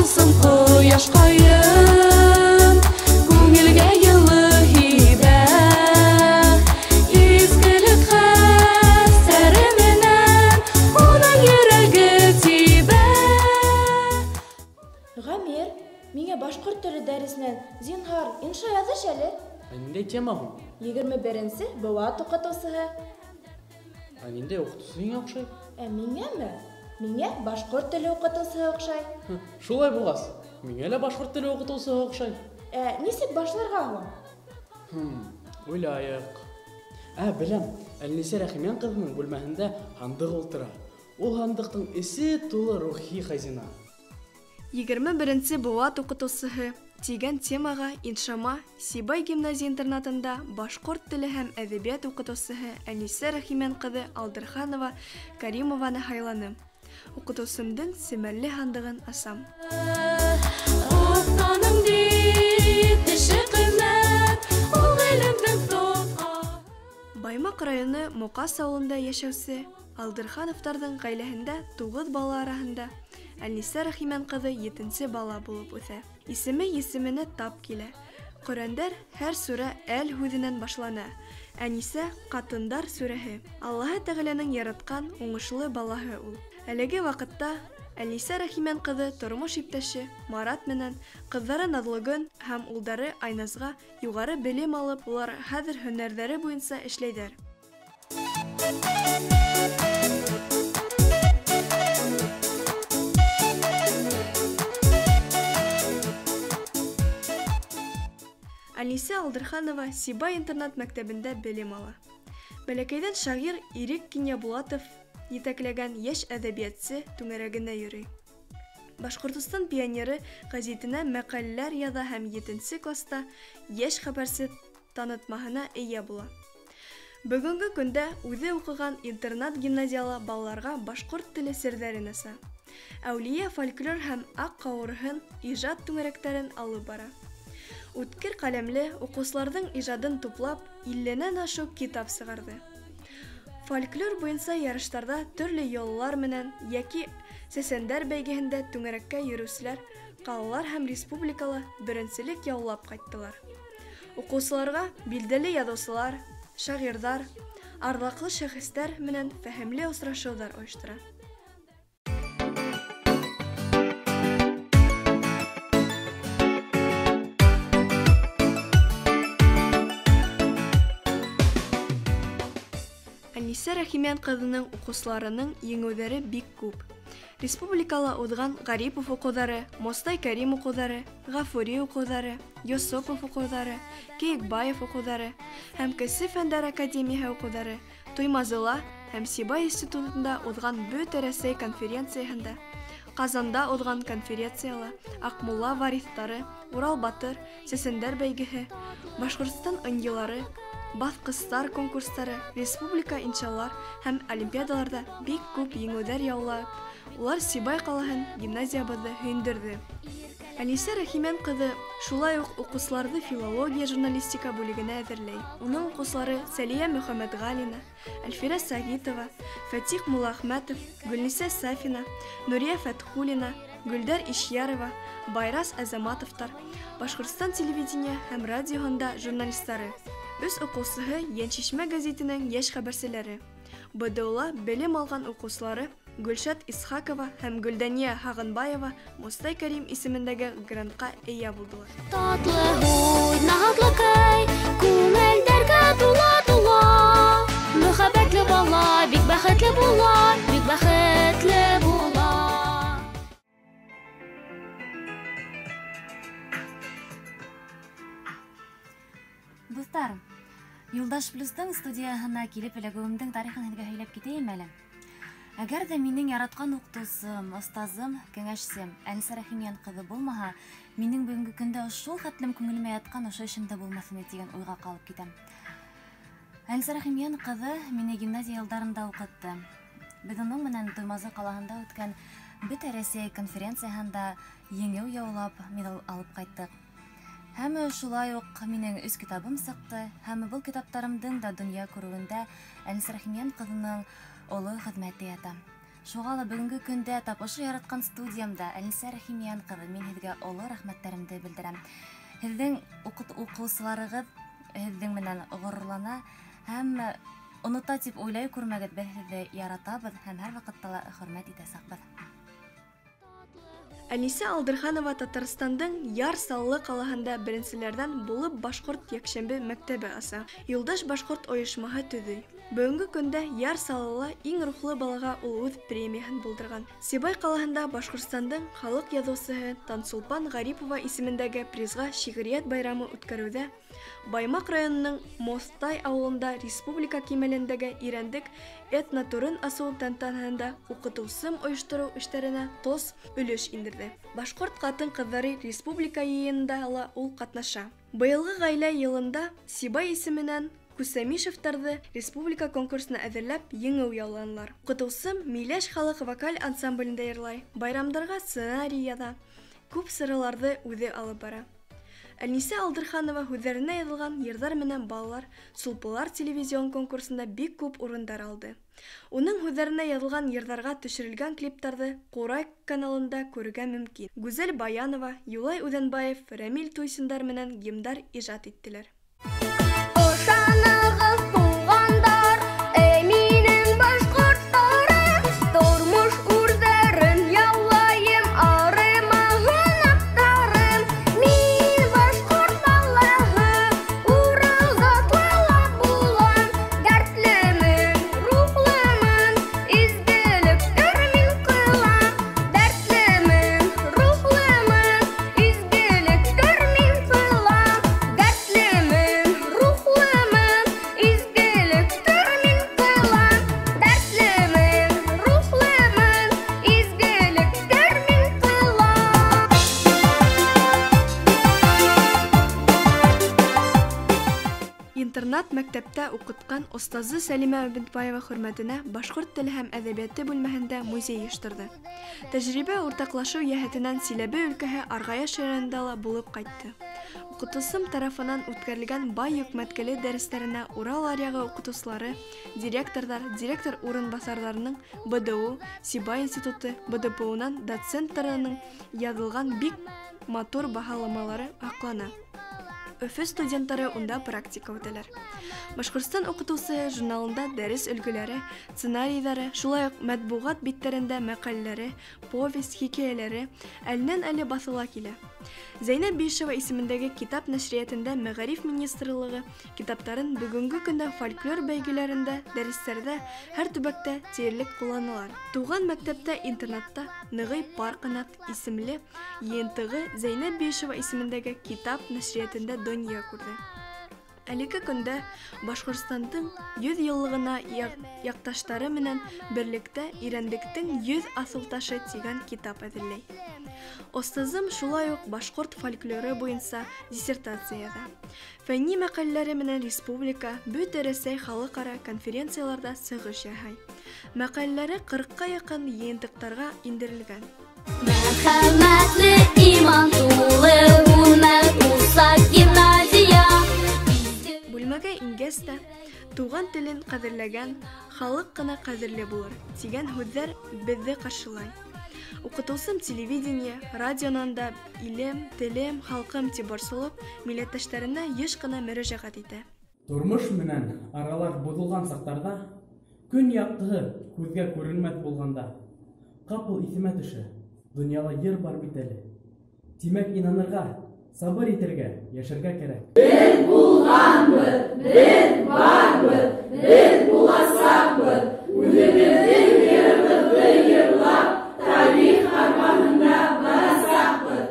булсын ҡояшҡайым, күңелгә йылы һибә. Изгелек хәстәре менән уның йөрәге тибә. Ғамир, миңә башҡорт теле дәресенән зинһар инша яҙыш әле. Ә ниндәй тема һуң? 21-нсе быуат уҡытыусыһы. Ә ниндәй уҡытыусы һиңә оҡшай? Ә миңәме? Миңә башҡорт теле уҡытыусыһы оҡшай. Шулай булғас, миңә лә башҡорт теле уҡытыусыһы оҡшай. Ә нисек башларға һуң? Уйлайыҡ. Ә, беләм, Әлнисә Рәхимйән ҡыҙының бүлмәһендә һандыҡ ултыра. Ул һандыҡтың эсе тулы рухи хазина. 21-нсе быуат уҡытыусыһы тигән темаға иншама Сибай гимназия интернатында башҡорт теле һәм әҙәбиәт уҡытыусыһы Әнисә Рәхимйән ҡыҙы Алдырханова Каримованы һайланым. Уҡытыусымдың семәлле һандығын асам. Уҡтаным дип кеше ҡиммәт, ул ғилемдең тотҡа. Баймаҡ районы Моҡас ауылында йәшәүсе Алдырхановтарҙың ғаиләһендә 9 бала араһында Әнисә Рәхимйән ҡыҙы 7-нсе бала булып үҫә. Исеме есеменә тап килә. Ҡөрьәндәр һәр сүрә әл һүҙенән башлана. Әнисә ҡатындар сүрәһе. Аллаһы Тәғәләнең яратҡан уңышлы балаһы ул. Әлеге ваҡытта Әнисә Рәхимйән ҡыҙы тормош иптәше Марат менән ҡыҙҙары Наҙлыгөн һәм улдары Айназға юғары белем алып, улар хәҙер һөнәрҙәре буйынса эшләйҙәр. Әнисә Алдырханова Сибай интернат мәктәбендә белем ала. Бәләкәйҙән шағир Ирек Кинйәбулатов етәкләгән йәш әҙәбиәтсе түңәрәгенә йөрөй. Башҡортостан пионеры гәзитенә мәҡәләләр яҙа һәм 7-нсе класта йәш хәбәрсе танытмаһына эйә була. Бөгөнгө көндә үҙе уҡыған интернат-гимназияла балаларға башҡорт теле серҙәрен аса. Әүлиә фольклор һәм аҡ ҡауырһын ижад түңәрәктәрен алып бара. Үткер ҡәләмле уҡыусыларҙың ижадын туплап, илленән ашыу китап сығарҙы. Фольклор буйынса ярыштарҙа төрлө йолалар менән йәки сәсәндәр бәйгеһендә түңәрәккә йөрөүселәр ҡалалар һәм республикала беренселек яулап ҡайттылар. Уҡыусыларға билдәле яҙыусылар, шағирҙар, арҙаҡлы шәхестәр менән фәһемле осрашыуҙар ойоштора. Әнисә Рәхимйән ҡыҙының уҡыусыларының еңеүҙәре бик күп. Республикала уҙған Ғарипов уҡыуҙары, Мостай Кәрим уҡыуҙары, Ғафури уҡыуҙары, Йосопов уҡыуҙары, Кейекбаев уҡыуҙары һәм Кесе фәндәр академияһы уҡыуҙары, Туймазыла һәм Сибай институтында уҙған Бөтә Рәсәй конференцияһында, Ҡазанда уҙған конференцияла Аҡмулла вариҫтары, Урал Батыр, Сәсәндәр бәйгеһе, Башҡортостан ынйылары, баҫҡыстар конкурстары, республика иншалар һәм олимпиадаларҙа бик күп еңеүҙәр яулап, улар Сибай ҡалаһын, гимназиябыҙҙы һөйөндөрҙө. Әнисә Рәхимйән ҡыҙы шулай уҡ уҡыусыларҙы филология журналистика бүлегенә әҙерләй. Уның уҡыусылары Сәлиә Мөхәммәтғәлина, Әлфирә Сәғитова, Фәтих Муллаәхмәтов, Гөлнисә Сафина, Нуриә Фәтхуллина, Гөлдәр Ишйәрова, Байрас Әзәматовтар, Башҡортостан телевидение һәм радиоһында журналистары, өс уҡыусыһы Йәншишмә гәзитенең йәш хәбәрселәре, БДУ-ла белем алған уҡыусылары Гөлшат Исхакова һәм Гөлдәниә Һағынбаева Мостай Кәрим исемендәге грантҡа эйә булдылар. Татлы һуй, наҙлы көй, күңелдәргә тула-тула. Мөхәббәтле бала бик бәхетле була, бик бәхетле була. Дуҫтар, Юлдаш Плюстың студияһына килеп эләгеүемдең тарихын һеҙгә һөйләп китәйем әле. Әгәр ҙә минең яратҡан уҡытыусым, остазым, кәңәшсем Әнисә Рәхимйән ҡыҙы булмаһа, минең бөгөнгө көндә шул хәтлем күңелемә ятҡан ошо эшем дә булмаҫ ине тигән уйға ҡалып китәм. Әнисә Рәхимйән ҡыҙы мине гимназия йылдарында уҡытты. Беҙ уның менән Туймазы ҡалаһында үткән Бөтә Рәсәй конференцияһында еңеү яулап медаль алып ҡайттыҡ. Һәм шулай уҡ минең өс китабым сыҡты, һәм был китаптарымдың да донъя күреүендә Әнисә Рәхимйән ҡыҙының оло хеҙмәте ята. Шуға ла бөгөнгө көндә тап ошо яратҡан студиямда Әлнисә Рәхимйән ҡыҙы, мин һеҙгә оло рәхмәттәремде белдерәм. Һеҙҙең уҡыусыларығыҙ һеҙҙең менән ғорурлана һәм онота тип уйлай күрмәгеҙ, беҙ һеҙҙе яратабыҙ һәм һәр ваҡытта ла хөрмәт итәсәкбеҙ. Әлнисә Алдырханова Татарстандың Яр Саллы ҡалаһында беренселәрҙән булып башҡорт йәкшәмбе мәктәбе аса. Юлдаш башҡорт ойошмаһы төҙөй. Бөгөнгө көндә Яр Саллыла иң рухлы балаға ул үҙ премияһын булдырған. Сибай ҡалаһында Башҡортостандың халыҡ яҙыусыһы Тансулпан Ғарипова исемендәге призға шиғриәт байрамы үткәреүҙә Баймаҡ районының Моҫтай ауылында республика кимәлендәге Ирәндек этнотурын асыу тантанаһында уҡытыусым ойоштороу эштәренә тос өлөш индерҙе. Башҡорт ҡатын-ҡыҙҙары республика йыйынында ла ул ҡатнаша. Быйылғы ғаилә йылында Сибай исеменән Күсәмишевтарҙы республика конкурсына әҙерләп еңеү яуланылар. Уҡытыусым Миләш халыҡ вокаль ансамблендә йырлай, байрамдарға сценарий яҙа, күп сараларҙы үҙе алып бара. Әлнисә Алдырханова һүҙҙәренә яҙылған йырҙар менән балалар Сулпылар телевизион конкурсында бик күп урындар алды. Уның һүҙҙәренә яҙылған йырҙарға төшөрөлгән клиптарҙы Ҡурай каналында күрергә мөмкин. Гүзәл Баянова, Юлай Үҙәнбаев, Рәмил Туйсиндар менән гимндар ижад иттеләр. Ышанығыҙ, туғандар, эй минең башҡорттарым, тормош үрҙәрен яулайым, арымаһын аттарым. Мин башҡорт балаһы, Урал затлы булам, дәртлемен, рухлымын, изгелектәр мин ҡылам. Дәртлемен, рухлымын, изгелектәр мин ҡылам. Дәртлемен, рухлымын, изгелектәр мин ҡылам. Дәртлемен, рухлымын, изгелектәр мин ҡылам. Интернат мәктәптә уҡытҡан остазы Сәлимә Әбентбаева хөрмәтенә башҡорт теле һәм әҙәбиәте бүлмәһендә музей ойошторҙо. Тәжрибә уртаҡлашыу йәһәтенән Силәбе өлкәһе Арғаяш районында ла булып ҡайтты. Уҡытыусым тарафынан үткәрелгән бай йөкмәткеле дәрестәренә Урал аръяғы уҡытыусылары, директорҙар, директор урынбаҫарҙарының БДУ, Сибай институты, БДПУ-нан доценттарының яҙылған бик матур баһаламалары һаҡлана. Өфө студенттары унда практика үтәләр. Башҡортостан уҡытыусыһы журналында дәрес өлгөләре, сценарийҙары, шулай уҡ матбуғат биттәрендә мәҡәләләре, повесть, хикәйәләре әленән-әле баҫыла килә. Зәйнәб Бишева исемендәге китап нәшриәтендә Мәғариф министрлығы китаптарын бөгөнгө көндә фольклор бәйгеләрендә, дәрестәрҙә һәр төбәктә тиерлек ҡулланалар. Тыуған мәктәптә интернатта Нығый пар ҡанат исемле йыйынтығы Зәйнәб Бишева исемендәге китап нәшриәтендә донъя күрҙе. Әлеге көндә Башҡортостандың 100 йыллығына яҡташтары менән берлектә Ирәндектең 100 аҫылташы тигән китап әҙерләй. Остазым шулай уҡ башҡорт фольклоры буйынса диссертация яҙа. Фәнни мәҡәләләре менән республика, бөтә Рәсәй халыҡ-ара конференцияларҙа сығыш яһай. Мәҡәләләре 40-ҡа яҡын йыйынтыҡтарға индерелгән. Мәрхәмәтле иман тулы бүлмә булса гимназия. Бүлмәгә ингәс тә, туған телен ҡәҙерләгән халыҡ ҡына ҡәҙерле булыр тигән һүҙҙәр беҙҙе ҡаршылай. Уҡытыусым телевидение, радионан да илем, телем, халҡым тип борсолоп, милләттәштәренә йыш ҡына мөрәжәғәт итә. Тормош менән аралар боҙолған саҡтарҙа, көн яҡтыһы күҙгә күренмәҫ булғанда, ҡапыл иҫемә төшә, донъяла ер бар бит әле. Тимәк, инанырға, сабыр итергә, йәшәргә кәрәк. Беҙ булғанбыҙ, беҙ барбыҙ, беҙ буласаҡбыҙ. Үҙебеҙҙең йырыбыҙҙы йырлап, тарих арбаһында барасаҡбыҙ.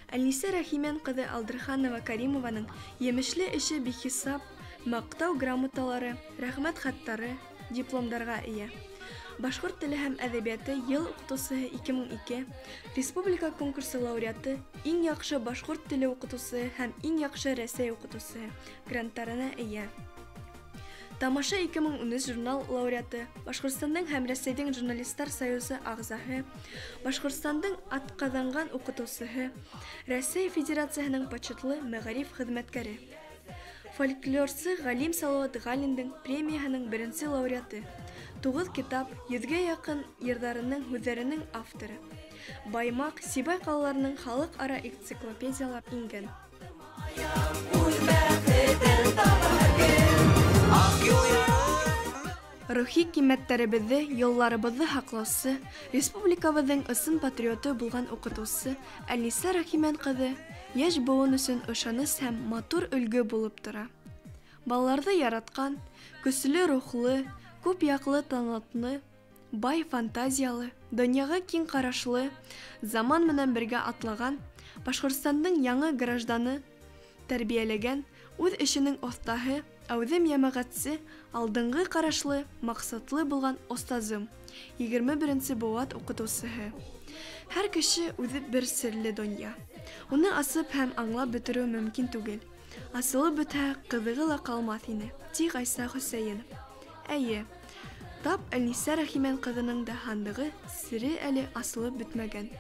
Әлнисә Рәхимйән ҡыҙы Алдырханова Каримованың емешле эше бихисап маҡтау грамоталары, рәхмәт хаттары, дипломдарға эйә. Башҡорт теле һәм әҙәбиәте йыл уҡытыусыһы 2002, республика конкурсы лауреаты, иң яҡшы башҡорт теле уҡытыусыһы һәм иң яҡшы Рәсәй уҡытыусыһы гранттарына эйә. Тамаша 2013 журнал лауреаты, Башҡортостандың һәм Рәсәйҙең журналистар союзы ағзаһы, Башҡортостандың атҡаҙанған уҡытыусыһы, Рәсәй Федерацияһының почетлы мәғариф хеҙмәткәре. Фольклорсы Ғалим Салауат Ғалиндың премияһының беренсе лауреаты, 9 китап, 100-гә яҡын йырҙарының һүҙҙәренең авторы. Баймаҡ, Сибай ҡалаларының халыҡ-ара энциклопедиялар ингән. Рухи ҡиммәттәребеҙҙе, йолаларыбыҙҙы һаҡлаусы, республикабыҙҙың ысын патриоты булған уҡытыусы Әлниса Рәхимән ҡыҙы йәш быуын өсөн ышаныс һәм матур өлгө булып тора. Балаларҙы яратҡан, көслө рухлы, күп яҡлы талантлы, бай фантазиялы, донъяға киң ҡарашлы, заман менән бергә атлаған, Башҡортостандың яңы гражданы тәрбиәләгән, үҙ эшенең оҫтаһы, әүҙем йәмәғәтсе, алдынғы ҡарашлы, маҡсатлы булған остазым, 21-нсе быуат уҡытыусыһы. Һәр кеше үҙе бер серле донъя. Уны асып һәм аңлап бөтөрөү мөмкин түгел. Асылып бөтһә, ҡыҙығы ла ҡалмаҫ ине, ти Ғайса Хөсәйенов. Әйе, тап Әлниса Рәхимән ҡыҙының да һандығы сере әле асылып бөтмәгән.